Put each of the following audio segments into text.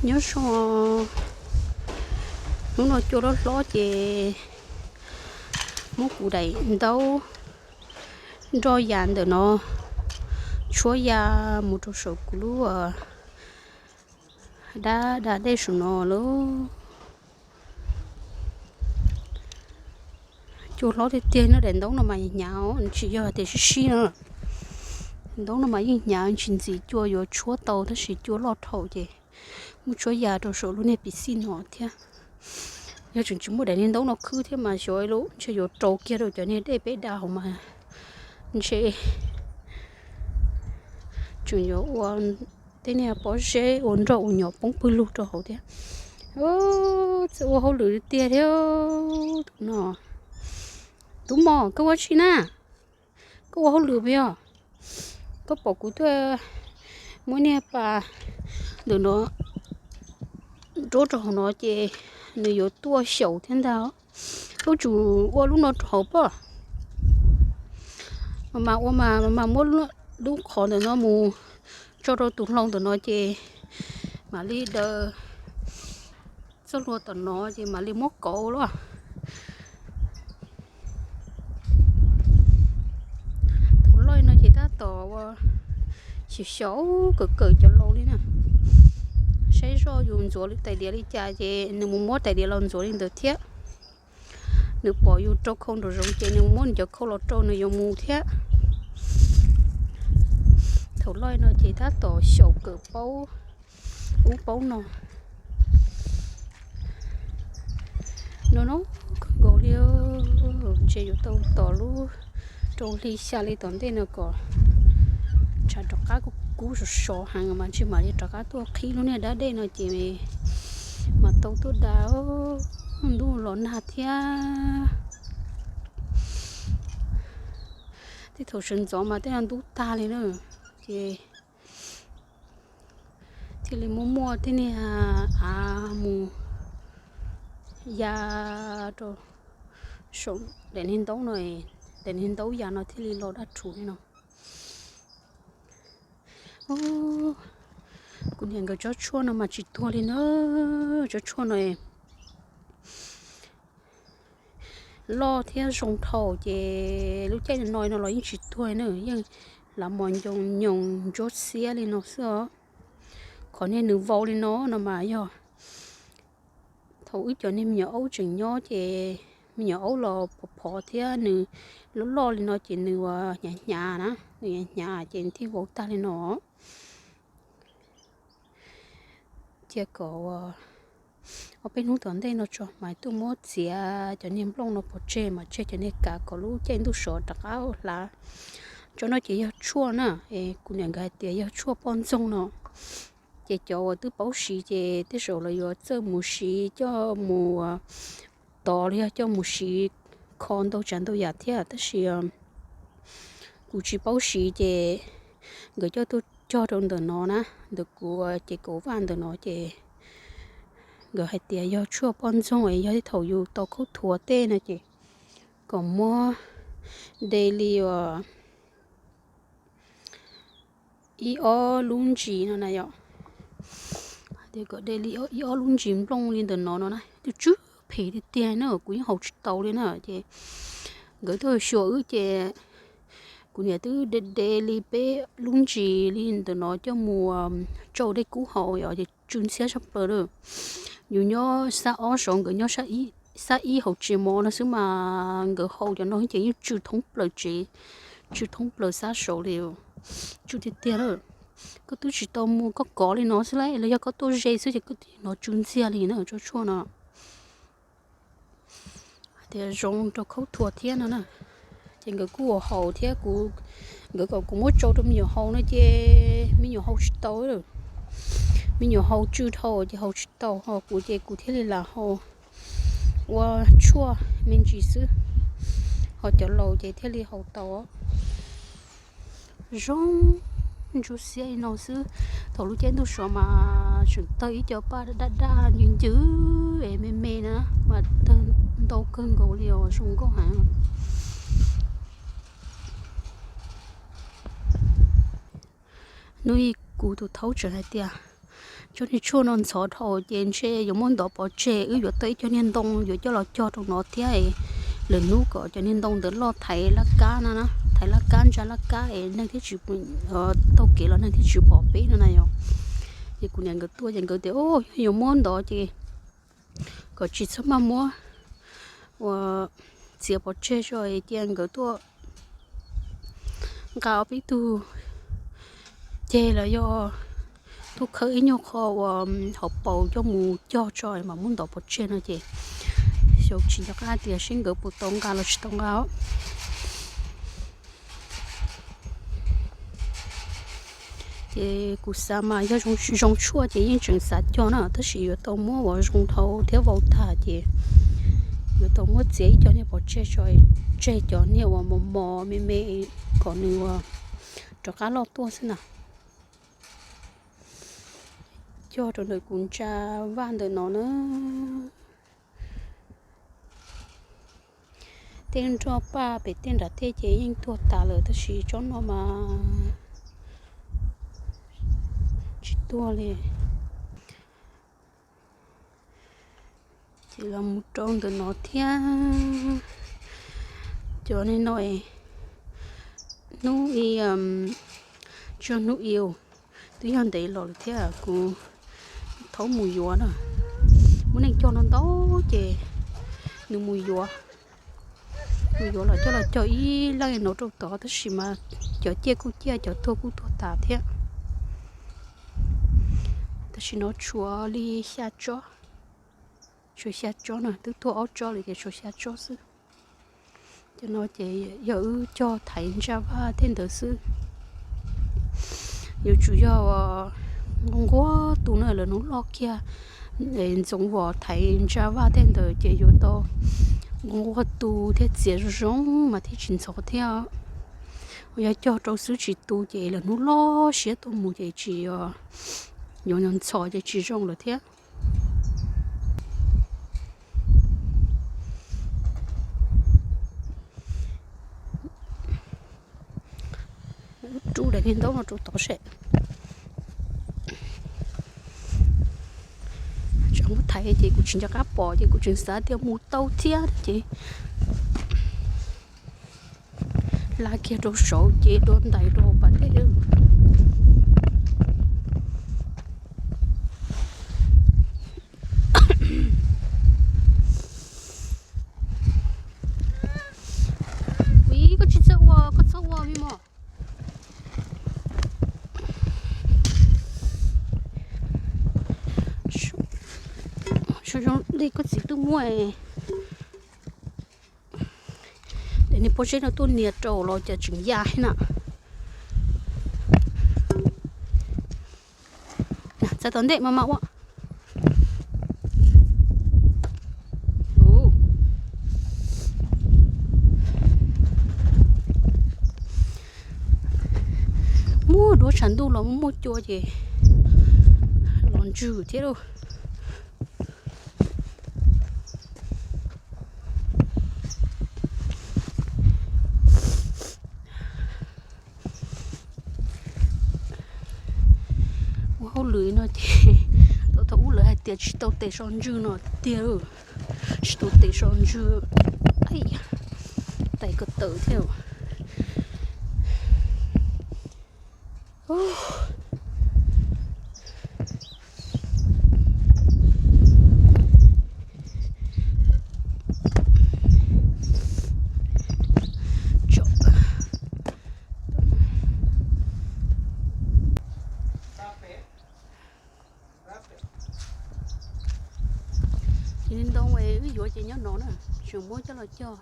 Nyob zoo, hnub no cua hlob hlob ces muab kuv daim ntaub nroj ya ntawm no tshuab ya mus rau saum kuv lub dab da dej saum no lauj. Cua hlob tiag tiag no, daim ntaub no mas hnyav, tsis yog tias sib sib no. Ntaub no mas yeej hnyav tsis ntxim cua yuav tshuab tau, tab sis cua loj dhau ces muab tshuab ya rau saum lub niag pis xij no thiab. Yog tseem tsis muaj daim niag ntaub no khwb thiab mas xyov lub ntshe yuav rau kiag rau cov niag dej peb da hauv mas ntshe tseem yuav ua tej niag pob zeb ua nroj ua nyom poob pwg lug rau hauv thiab. Txawj ua hauj lwm tiag thiab tus no. Tub mos, koj ua tsi na? Koj ua hauj lwm puas yog? Koj pom kuv tuaj muab niag pas ntawm no nruab rau hauv no ces nws yuav tuaj xyaum thiab ntag. Koj tsum ua lub no rau hauv pob. Mas mas ua mas mas muab lub qhov ntawm no mus tso rau tus hlau ntawm no ces mam li daws txoj hlua tom no ces mam li muab kauv los. Thaum loj no ces tab tom ua xyaum xyaum kawm kawm cov laus li na. Saib zoj yus ntxuav tais diav li cas ces nws mus muab tais diav los ntxuav li ntawd thiab. Nws pom yus rau khau nraum zoov ces nws muab nws cov khau los rau nws yuav mus thiab. Thaum loj no ces tab tom xyaum kawm paub ub paub no. No no kawg nkaus li, ntshe yuav tau tos lub rau hli xya li tom ntej no kom tshav rov qab kub sov sov heev mas ntshe mam li rov qab tuaj qhib lub niag dab dej no ces mam tau tuaj da. Ntuj los nag thiab. Tej thaum sawv ntxov mas tej no ntub tag li na, ces thiaj li muaj muaj tej niag av mus ya rau saum daim niag ntaub no, daim niag ntaub ya no thiaj li los dab rhuv li no. Kuv niam nkawd tsob tshuaj no mas tsis tuag li na. Tsob tshuaj no loj thiab zoo dhau ces lub caij no no los yeej tsis tuag na, yeej lav mos nyoos nyoos ntsuab xiab li no xwb os. Qhov niag nws vau li no no mas yog thaum wb cov niag me nyuam aub tseem nyob ces me nyuam aub los phov phov thiab nws loj loj li no ces nws ua hnyav hnyav na, nws hnyav hnyav ces nws thiaj vau tag li no. Cia kom ob peb hnub tom ntej no tso mas tuaj muab txiav cov niag nplooj no pov tseg mas tseg cov niag kav kom lub caij ntuj sov rov qab hlav. Tsob no ces yog tshuaj na, es kuv niam nkawd hais tias yog tshuaj poj ntxoog no. Ces cov uas twb paub siv ces tej zaum lawv yuav txawj mus siv coj mus tov los yog coj mus siv kho ntau tsav ntau yam thiab, tab sis kuv tsis paub siv ces nkawd coj tuaj cog rau ntawm no na, ntawm kuv ces kaum vaj ntawm no ces nkawd hais tias yog tshuaj poj ntxoog, yog thaum yus tau khaub thuas tej no ces kom muab de li uas ib ob lub ntsis no na yom. Hais tias kom de li ib ob lub ntsis nplooj li ntawm no no na, twb tsw phem tiag tiag na, kuv yeej haus tsis tau li na. Ces nkawd tuaj xyuas wb ces kuv niam twb de de li peb lub ntsis li ntawm no coj mus tsau dej kub haus yom, ces tsw ntxhiab tshaj plaws lawm. Yus nyob sab ob saud, nkawd nyob sab ib hauv tsev mov no xwb mas nkawd haus cov no ces yeej tsw thoob plaws tsev, tsw thoob plaws sab saud li. Tsw tiag tiag lawm. Koj twb tsis tau mus koj kov li no xwb lauj, los yog koj tuaj ze xwb ces koj twb hnov tsw ntxiag li na tsob tshuaj no. Hais tias zoo rau khaub thuas thiab no na. Ces nkawd kuj ua haus thiab kuv, nkawd kom kuv muab tsau rau me nyuam haus no ces me nyuam haus tsis tau. Me nyuam haus tsw dhau ces haus tsis tau, ho kuv ces kuv thiaj li lam haus ua tshuaj me ntsis xwb, ho cov laus ces thiaj li haus tau. Zoo ntsuab xiab li no xwb. Thaum lub caij ntuj sov mas tseem tawg ib co paj daj daj ncw ncw es me me na, mas tawg ntau kawg nkaus li os, zoo nkauj heev. Hnub ib kuv tus thaub tseem hais tias Cov niag tshuaj no ntxhov dhau ces ntshe yuav muab ntov pov tseg, wb yuav tau ib co niag ntoo yuav coj los cog rau no thiab. Lwm hnub kom cov niag ntoo ntawd loj thaiv laj kab no, thaiv laj kab ntsa laj kab es neeg thiaj tsis, taug kev los neeg thiaj tsis pom peb no na yom. Ces kuv niam nkawd tuaj ces nkawd tias, o, yog yuav muab ntov ces kom tsis txhob maj muab ua txiav pov tseg tso, cia nkawd tuaj nqa ob peb tug ceg los yog tuaj khawb ib nyuag qho uas hauv paus coj mus cog tso mam muab ntov pov tseg no ces xyov tsis nco qab tias seb nkawd puas tau nqa los tsis tau nqa. Ces kuv xav mas yog zoo tshuaj ces yeej tseem xav cog na, tab sis yuav tau muab uas zoo dhau thiab vau tag ces yuav tau muab txiav ib co niag pov tseg tso, tseg cov niag uas mos mos me me kom nws uas rov qab loj tuaj xwb na. Cog rau ntawm kuv ntsa vaj ntawm no na. Tej nroj paj pem tej nram tej ces yeej tuag tas lawm tab sis tsob no mas tsis tuag li. Ces los mus rau ntawm no thiab. Cov no hnub i, tsis yog hnub i, twb yog ntev los lawm thiab kuv thaub mus yuav na. Muaj neeg cog no ntau ces nws mus yuav, mus yuav los coj los cog ib leeg no rau tod tab sis mas cov ciaj kuj ciaj cov tuag kuj tuag tas thiab. Tab sis no tshuav li xya tsob, tshuav xya tsob no, twb tuag ob tsob li ces tshuav xya tsob xwb. Cov no ces yog wb cog thaiv ntsa vaj tej ntawd xwb. Yuav tsum yog nquag nquag tu na, lawv hnub loj kiag ntxoov vos thaiv ntsa vaj tej ntawd ces yuav tau nquag nquag tu thiab txiav zoo zoo mas thiaj tsis ntxhov thiab. Yog cog rau xwb tsis tu ces lawv hnub loj siab tuaj mus ces tsis, yuav ntxhov ces tsis zoo lawm thiab. Rub daim niag ntaub no rau tod seb. Tsam muab thaiv ces kuv tsis nco qab pom ces kuv tseem xav tias mus tau thiab ces la kiag rau saud ces dua ntais rau pas dej. Ui, koj tsis txawj ua, koj txhob ua me mos. Zoo li koj txiv twb muab daim niag pob zeb no tuaj nias rau los cas tseem ya thiab na. Txav tom ntej mas mam ua. Muaj duab tshav ntuj los muaj cua ces los ntsws thiab lauj. Ua hauj lwm no ces tau thaum ub lawv hais tias tsis tau tes so ntswg no tiag, tsis tau tes so ntswg. Tais ko taw thiab. Ces ntoo wb yuav ces nyob no na, tseem muab coj los cog.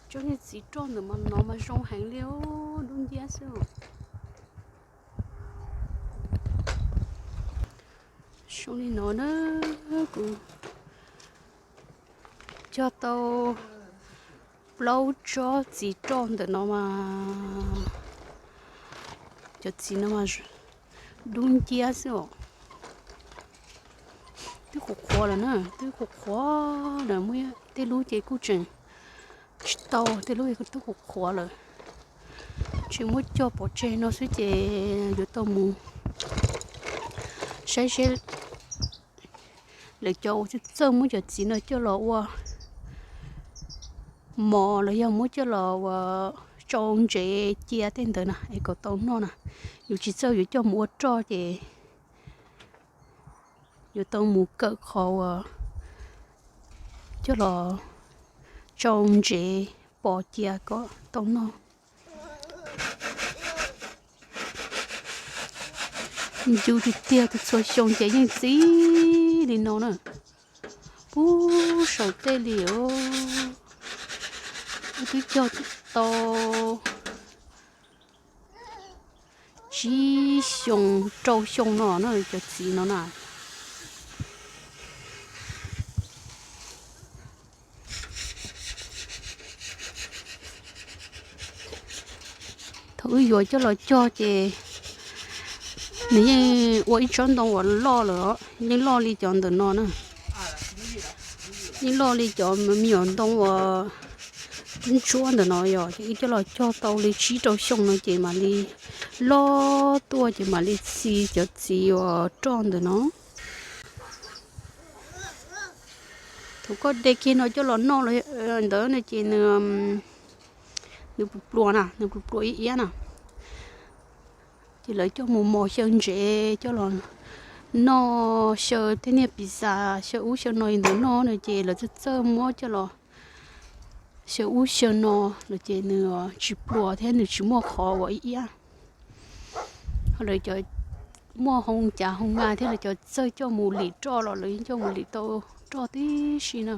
Tsob niag txiv roj ntawm mas no mas zoo heev li, dub nciab xwb. Zoo li no na, kuv cog tau plaub tsob txiv roj ntawm no mas, cov txiv no mas dub nciab xwb os. Twb qhuav qhuav lawm na, twb qhuav qhuav lawm, muaj tej lub ces kuj tseem tsis tau, tej lub twb qhuav qhuav lawm. Tsis muab cog pov tseg no xwb ces yuav tau mus saib seb lawv cov uas txawj muab cov txiv no coj los ua mov los yog muab coj los ua tsau ntsev cia tej ntawd na es kom tau noj na. Yus tsis txawj yuav coj mus ua roj ces yuav tau mus kawm qhov uas coj los tsau ntsev pov cia kom tau noj. Ncu tiag tiag, txhua xyoo ces yeej txi li no na. Pub saum tej li os. Wb twb cog tau tsib xyoo rau xyoo no na cov txiv no na. Thaum wb yuav coj los cog ces nws yeej ua ib tsob ntoo uas loj lawm, yeej loj li cov ntawm no na. Yeej loj li cov me nyuam ntoo uas ntsuab ntawm no yom, ces wb coj los cog tau li tsib rau xyoo no ces mam li loj tuaj ces mam li txi cov txiv uas roj ntawm no. Thaum koj de kiag no coj los noj ntawd no ces nws, nws pluas pluas na, nws pluas pluas iab iab na. Ces lawv coj mus mos xyaw ntsev coj los noj, xyaw tej niag pizza, xyaw ub xyaw no li ntawd noj no ces lawv txawj txawj muab coj los xyaw ub xyaw no lawm ces nws tsis pluas thiab nws tsis muaj qhov uas iab iab. Ho lawv cov muaj hoo cas hoo nga thiab lawv cov txawj coj mus lim roj los lawv yeej coj mus lim tau roj tib si na.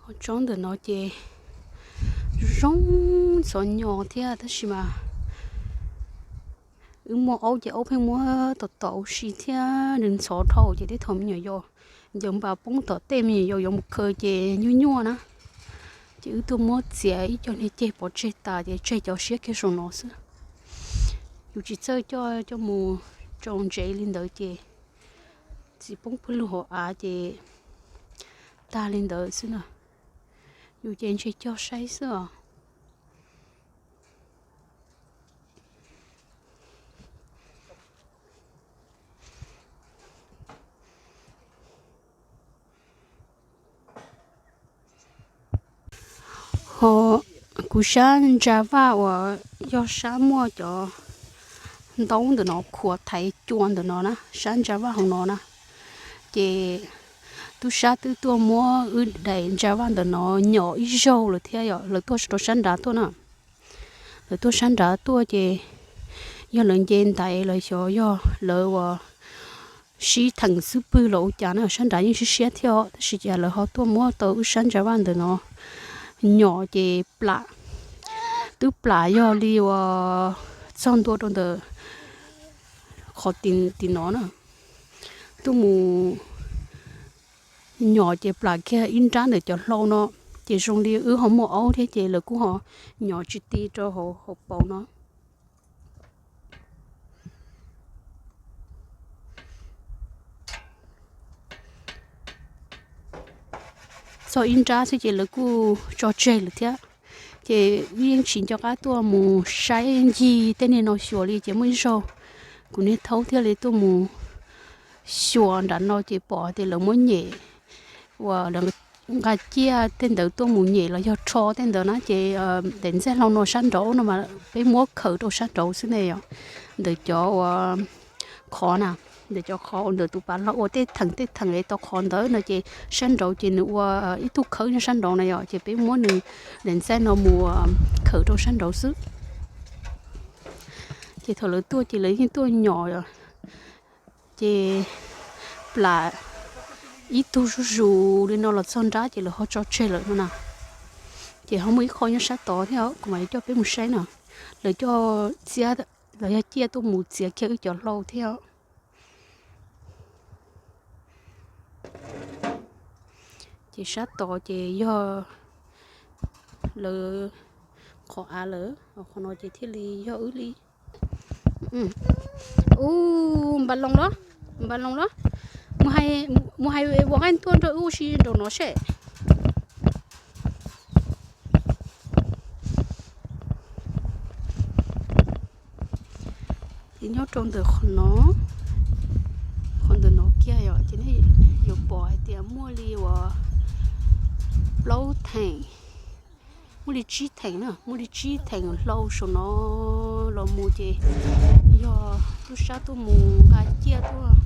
Ho tsob ntawm no ces zoo ntxhov nyo thiab tab sis mas wb muaj aub ces aub pheej muab tom tom ua si thiab nws ntxhov dhau ces tej thaum me nyuam yaus ncaws npas poob tom tej me nyuam yaus yuav mus khaws ces nyuaj nyuaj na. Ces wb tuaj muab txiav ib co niag ceg pov tseg tas ces tseg cov siab kiag saum no xwb. Yus tsis txawj coj coj mus tsau ntsev li ntawd ces txiv poob pawg lug hauv av ces tag li ntawd xwb na. Yus ces ntshe cog saib xwb os. Ho kuv sab ntsa vaj uas yog sab muaj cov ntaub ntawm no khuam thaiv cua ntawm no na, sab ntsa vaj hauv no na, ces tub sab twb tuaj muab wb daim ntsa vaj ntawm no nyom ib zaug lawm thiab yom, lawv tuaj rau sab nrad tuaj na. Lawv tuaj sab nrad tuaj ces yog lawv nce ntaiv los xyov yog lawv ua sib theem xwb pwg los ua cas na, sab nrad yeej siab siab thiab os, tab sis cas lawv ho tuaj muab tau wb sab ntsa vaj ntawm no nyom ces plam, twb plam yog li uas txog ntua rau ntawm qhov tim no na, tuaj mus nyom ces plam kiag ib nrab ntawm cov hlau no, ces zoo li wb ho muaj aub thiab ces lawv kuj ho nyom tsis ti rau hauv paus no. Txog ib nrab xwb ces lawv kuj tso tseg lawm thiab. Ces wb yeej tsis nco qab tuaj mus saib ncig tej niag no xyuas li ces muaj ib zaug kuv niag thaub thiaj li tuaj mus xyuas nram no ces pom tias lawv muab nyem uas nqa ciaj tej ntawd tuaj mus nyem los yog rho tej ntawd na ces daim ntxaij hlau no sab nraud no mas peb muab khaws rau sab nraud xwb ne yom. Ntawm cov uas qhov na, ntawm cov qhov uas ntawm tus pav hlau ua tej theem tej theem es tau qhov ntawd no ces sab nraud ces nws ua ib tug khawb nyob sab nraud na yom, ces peb muab nws daim ntxaij no mus khaws rau sab nraud xwb. Ces thaum lawv tuaj ces lawv yeej tuaj nyom ces plam ib tug zuj zus li no los txog nrab ces lawv ho tso tseg lawm no na. Ces ho muaj ib qho nyob sab tod thiab kuv mam li coj peb mus saib no. Lawv coj txiab los yog ciaj tuaj mus txiav kiag wb cov hlau thiab. Ces sab tod ces yog lawv qhov av lawm, qhov no ces thiaj li yog wb li. Ub, npas loos los, npas loos los. Mus hais, mus hais ua nqaij tuaj nrog wb ua si nraum no seb. Ces nyob rau ntawm qhov no, qhov ntawm no kiag yom, ces nej yuav pom hais tias muaj li uas plaub theem, muaj li tsib theem na, muaj li tsib theem hlau saum no los mus ces yog tub sab tuaj mus nqa ciaj tuaj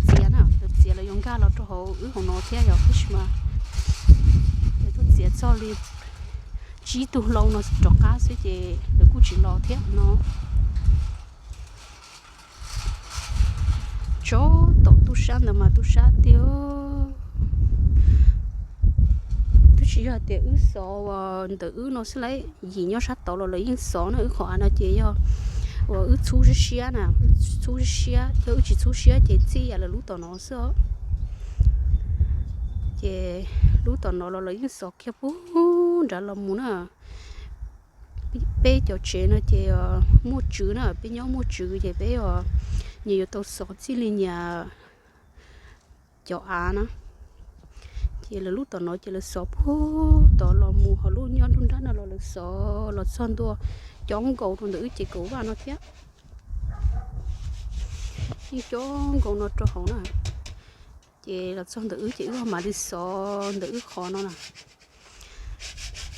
txiav na, lawv txiav lawv yuav nkag los rau hauv wb hauv no thiab yom, tab sis mas lawv tuaj txiav txog li tsib tug hlau no rov qab xwb ces lawv kuj tsis los thiab no. Tsob tom tub sab ntawd mas tub sab tiag. Twb tsis yog tias wb xov uas ntawm wb no xwb lauj, yim nyob sab tod los lawv yeej xov na, wb qhov av no ces yog uas wb txhub siab siab na, wb txhub siab siab, yog wb tsis txhub siab ces txij yam lawv lub tom no xwb os. Ces lub tom no los lawv yeej xov kiag puag nrad los mus na. Peb cov tsev no ces muaj tswv na, peb nyob muaj tswv ces peb nyias yuav tau xov txij li nyias cov av na. Ces lawv lub tom no ces lawv xov puag tod los mus, ho lub nyob nruab nrab no los lawv xov los txog ntua coob nkaus rau ntawm wb ces kaum vaj no thiab. Yeej coob nkaus no rau hauv na. Ces los txog ntawm wb ces wb mam li xov ntawm wb qhov no na.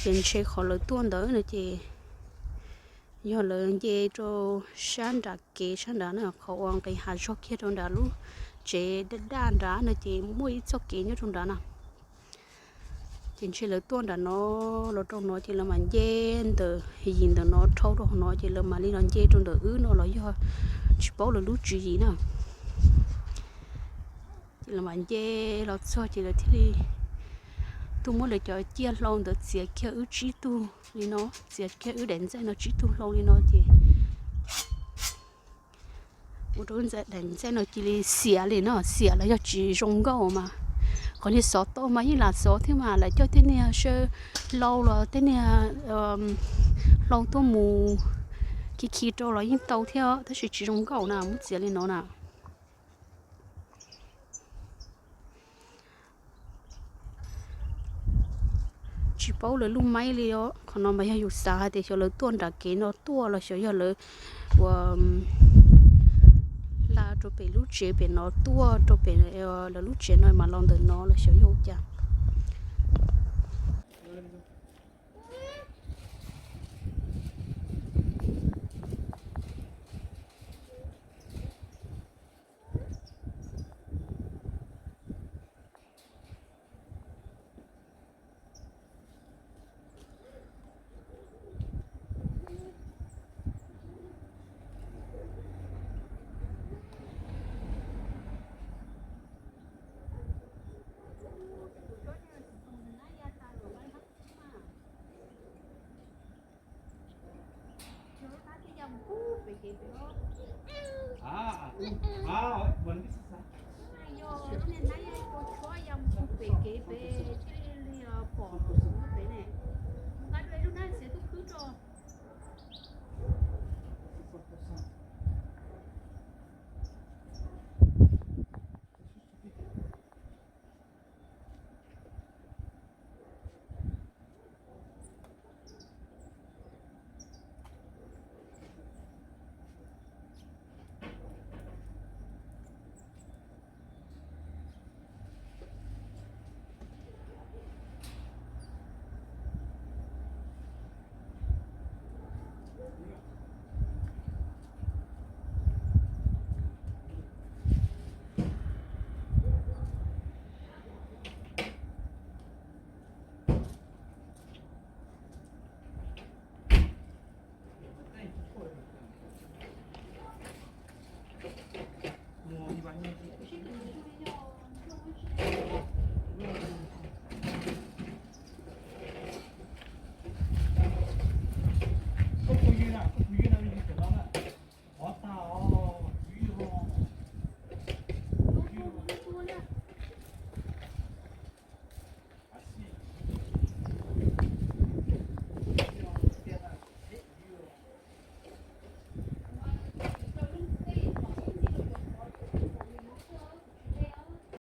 Ces ntshe qhov lawv tuaj ntawd no ces yog lawv nce rau sab nram kev sab nrad na, qhov uas nqis hav zog kiag rau nrad lub tsev daj daj nrad no ces muaj ib txoj kev nyob rau nrad na. Ces ntshe lawv tuaj nram no los rau no ces lawv mam nce ntawm yim ntawm no dhau rau hauv no ces lawv mam li los nce rau ntawm wb no los yog tsis paub lawv lub tswv yim na. Ces lawv mam nce los txog ces lawv thiaj li tuaj muab lawv cov ciaj hlau ntawd txiav kiag wb tsib tug li no, txiav kiag wb daim ntxaij no tsib tug hlau li no ces ua rau wb daim ntxaij no cia li xiam li no, xiam los yog tsis zoo nkauj mas. Qhov niag xov tau mas yeej lam xov thiab mas, lam coj tej niag saw hlau los tej niag hlau tuaj mus khi khi rau los yeej tau thiab, tab sis tsis zoo nkauj na, muab txiav li no na. Tsis paub lawv lub maib li os. Qhov no mas yog yus xav hais tias xyov lawv tuaj nram kev no tuaj los xyov yog lawv ua hla rau pem lub tsev pem no tuaj rau pem lawv lub tsev no mas los ntawm no los xyov yog ua cas.